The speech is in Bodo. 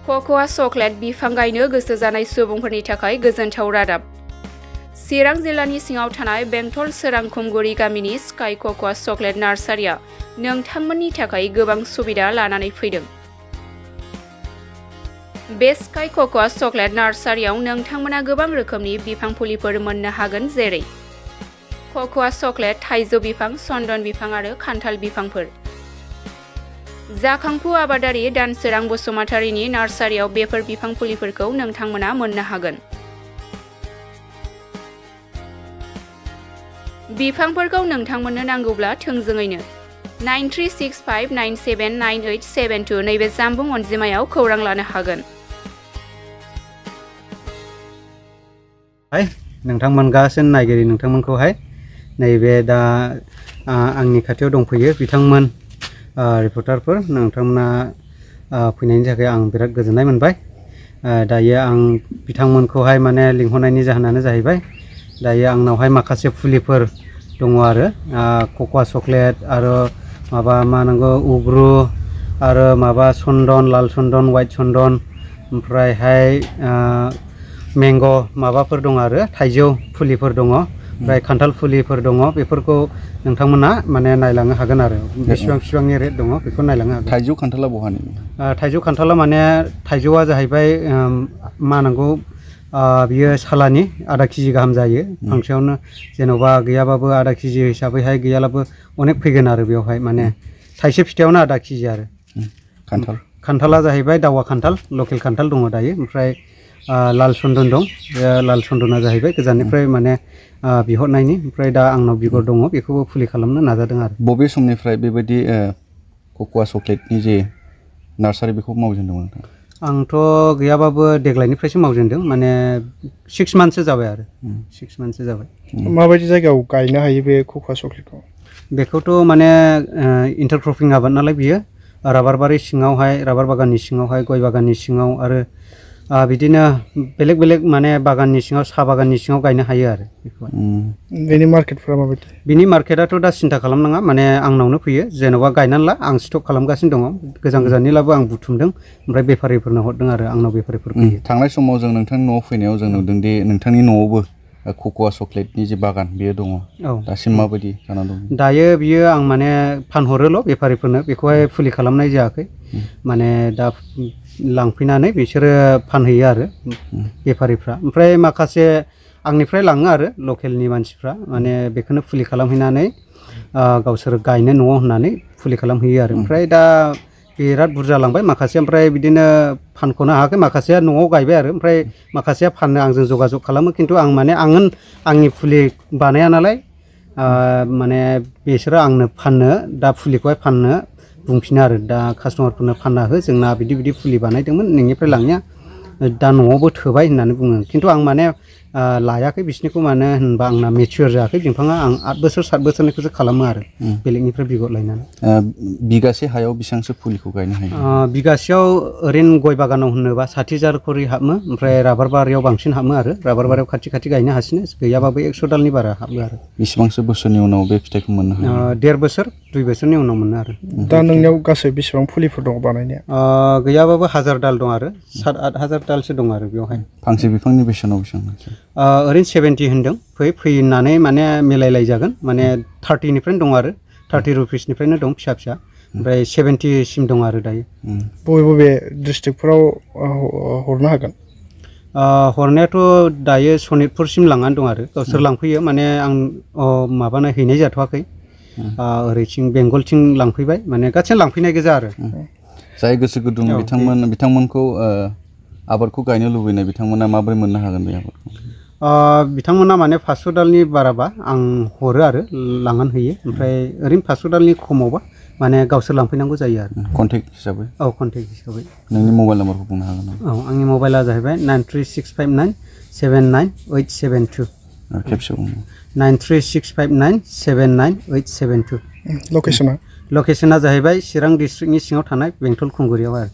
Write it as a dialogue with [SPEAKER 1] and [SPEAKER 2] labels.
[SPEAKER 1] क'क'आ चकलेट बिफां गायनो गोसो जानाय सुबुंफोरनि थाखाय गोजोनथाव रादाब। चिरां जिल्लानि सिङाव थानाय बेंटल सोरांखुमगुरि गामिनि स्काई क'क'आ चकलेट नार्सारिया नोंथांमोननि थाखाय गोबां सुबिदा लानानै फैदों। बे स्काई क'क'आ चकलेट नार्सारियाव नोंथांमोना गोबां रोखोमनि बिफां फुलिफोर मोननो हागोन, जेरै क'क'आ चकलेट, थाइजौ बिफां, चन्दन बिफां आरो खान्थाल बिफांफोर। जाखांफु आबादारि दानसोरां बसुमतारीनि नार्सारियाव बेफोर बिफां फुलिफोरखौ नोंथांमोना मोननो हागोन। बिफांफोरखौ नोंथांमोननो नांगौब्ला थोंजोङैनो 9365979872 नैबे जानबुं अनजिमायाव खौरां लानो हागोन।
[SPEAKER 2] नोंथांमोन गासैबो नायगिरि नोंथांमोनखौहाय नैबे दा आंनि खाथियाव दंफैयो बिथांमोन रिपर्टारफोर, नोंथांमोना फैनायनि थाखाय आं बिराद गोजोननाय मोनबाय। दायो आं बिथांमोनखौहाय माने लिंहरनायनि जाहोनानो जाहैबाय दायो आंनावहाय माखासे फुलिफोर दङ आरो क'क'आ चकलेट आरो माबा मा नांगौ उग्रु आरो माबा चन्दन, लाल चन्दन, वाइट चन्दन, ओमफ्रायहाय मेंग' माबाफोर दङ आरो थाइजौ फुलिफोर दङ, ओमफ्राय खान्थाल फुलिफोर दङ। बेफोरखौ नोंथांमोना माने नायलांनो हागोन आरो बेसेबांनि रेट दङ बेखौ नायलांनो हागोन।
[SPEAKER 3] थाइजौ खान्थाला बहानि?
[SPEAKER 2] थाइजौ खान्थाला माने थाइजौआ जाहैबाय मा नांगौ बियो सालानि आधा केजि गाहाम जायो फांसेयावनो, जेन'बा गैयाबाबो आधा केजि हिसाबैहाय गैयालाबो अनेक फैगोन आरो बेवहाय माने थाइसे फिथाइयावनो आधा केजि आरो। खान्थाला जाहैबाय दावा खान्थाल, लकेल खान्थाल दङ दायो। ओमफ्राय लाल चन्दन दं, बे लाल चन्दना जाहैबाय गोजाननिफ्राय माने बिहरनायनि, ओमफ्राय दा आंनाव बिगर दङ बेखौबो फुलि खालामनो नाजादों आरो। बबे समनिफ्राय बेबायदि क'क'आ चकलेटनि जे नार्सारि बेखौ मावजेनदोंमोन नोंथाङा? आंथ' गैयाबाबो देग्लायनिफ्रायसो मावजेनदों, माने 6 मान्थसो जाबाय आरो 6 मान्थसो जाबाय।
[SPEAKER 4] माबायदि जायगायाव गायनो हायो बे क'क'आ चकलेटखौ?
[SPEAKER 2] बेखौथ' माने इन्टारक्रपिं आबाद नालाय बियो, राबार बारि सिङावहाय, राबार बागाननि सिङावहाय, गय बागाननि सिङाव आरो बिदिनो बेलेग बेलेग माने बागाननि सिङाव, साहा बागाननि सिङाव गायनो हायो आरो बेखौ।
[SPEAKER 4] बेनि मार्केटफोरा माबायदि? बिनि
[SPEAKER 2] मार्केटआथ' दा सिन्था खालामनाङा, माने आंनावनो फैयो, जेन'बा गायनानै ला, आं स्टक खालामगासिनो दङ, गोजान गोजाननिब्लाबो आं बुथुमदों, ओमफ्राय बेफारिफोरनो हरदों आरो आंनाव बेफारिफोर फैयो।
[SPEAKER 3] थांनाय समाव जों नोंथांनि न'आव फैनायाव जों नुदों दि नोंथांनि न'आवबो क'क'आ चकलेटनि जे बागान बेयो दङ। दासिम माबायदि जानानै दं?
[SPEAKER 2] दायो बियो आं माने फानहरोल' बेफारिफोरनो, बेखौहाय फुलि खालामनाय जायाखै। माने दा लांफैनानै बिसोरो फानहैयो आरो बेफारिफ्रा, ओमफ्राय माखासे आंनिफ्राय लाङो आरो लकेलनि मानसिफ्रा, माने बेखौनो फुलि खालामहैनानै गावसोर गायनो न'आव होननानै फुलि खालामहैयो आरो। ओमफ्राय दा बिराद बुरजा लांबाय माखासे, ओमफ्राय बिदिनो फानख'नो हायाखै, माखासेया न'आव गायबाय आरो, ओमफ्राय माखासेया फाननो आंजों जगाजग खालामो, खिन्थु आं माने आंनि फुलि बानाया नालाय माने बिसोरो आंनो फाननो, दा फुलिखौहाय फाननो बुंफिनो आरो, दा कास्टमारफोरनो फानना हो, जोंना बिदि बिदि फुलि बानायदोंमोन, नोंनिफ्राय लांनाया दा न'आवबो थोबाय होननानै बुङो। खिन्थु आं माने लायाखै बिसोरनिखौ, मानो होनबा आंना मेचियर जायाखै बिफाङा, आं 8 बोसोर 7 बोसोरनिखौसो खालामो आरो बेलेगनिफ्राय बिगुर लायनानै।
[SPEAKER 3] बिगासे हायाव बेसेबांसो फुलिखौ गायनो हायो?
[SPEAKER 2] बिगासेयाव ओरैनो गय बागानाव होनोबा 60,000 खरि हाबो, ओमफ्राय राबार बारियाव बांसिन हाबो आरो, राबार बारियाव खाथि खाथि गायनो हासिनो, गैयाबाबो 100 दालनि बारा हाबो आरो।
[SPEAKER 3] बेसेबांसो बोसोरनि उनाव बे फिथाइखौ मोननो हायो?
[SPEAKER 2] 1.5 बोसोर 2 बोसोरनि उनाव मोनो आरो।
[SPEAKER 4] दा नोंनियाव गासै बेसेबां फुलिफोर दं बानायनाया?
[SPEAKER 2] गैयाबाबो 1000 दाल दं आरो, 7-8 हाजार दालसो दं आरो बेवहाय।
[SPEAKER 3] फांसे बिफांनि बेसेनाव बेसेबां?
[SPEAKER 2] ओरैनो 70 होनदों, फैनानै माने मिलायलायजागोन, माने 30निफ्रायनो दं आरो, 30 रुपिसनिफ्रायनो दं फिसा फिसा, ओमफ्राय 70सिम दं आरो दायो।
[SPEAKER 4] बबे बबे डिस्ट्रिक्टफोराव हरनो हागोन?
[SPEAKER 2] हरनायाथ' दायो सनितपुरसिम लांनानै दं आरो, गावसोर लांफैयो, माने आं माबानो हैनाय जाथ'वाखै, ओरैथिं बेंगलथिं लांफैबाय, माने गासैबो लांफैनाय गोजा आरो।
[SPEAKER 3] जाय गोसो गुदुं बिथांमोनखौ आबादखौ गायनो लुबैनाय बिथांमोना माबोरै मोननो हागोन बे आबादखौ?
[SPEAKER 2] बिथांमोना माने 500 दालनि बाराबा आं हरो आरो, लांनानै होयो, ओमफ्राय ओरैनो 500 दालनि खमावबा माने गावसोर लांफैनांगौ जायो आरो।
[SPEAKER 3] कन्टेक्ट हिसाबै?
[SPEAKER 2] औ, कन्टेक्ट हिसाबै।
[SPEAKER 3] नोंनि मबाइल नाम्बारखौ बुंनो हागोन नामा?
[SPEAKER 2] औ, आंनि मबाइला जाहैबाय 9365979872।
[SPEAKER 3] खेबसे बुं।
[SPEAKER 2] 9365979872।
[SPEAKER 4] लकेसना?
[SPEAKER 2] लकेसना जाहैबाय चिरां डिस्ट्रिक्टनि सिङाव थानाय बेंटल खुंगुरियाव आरो।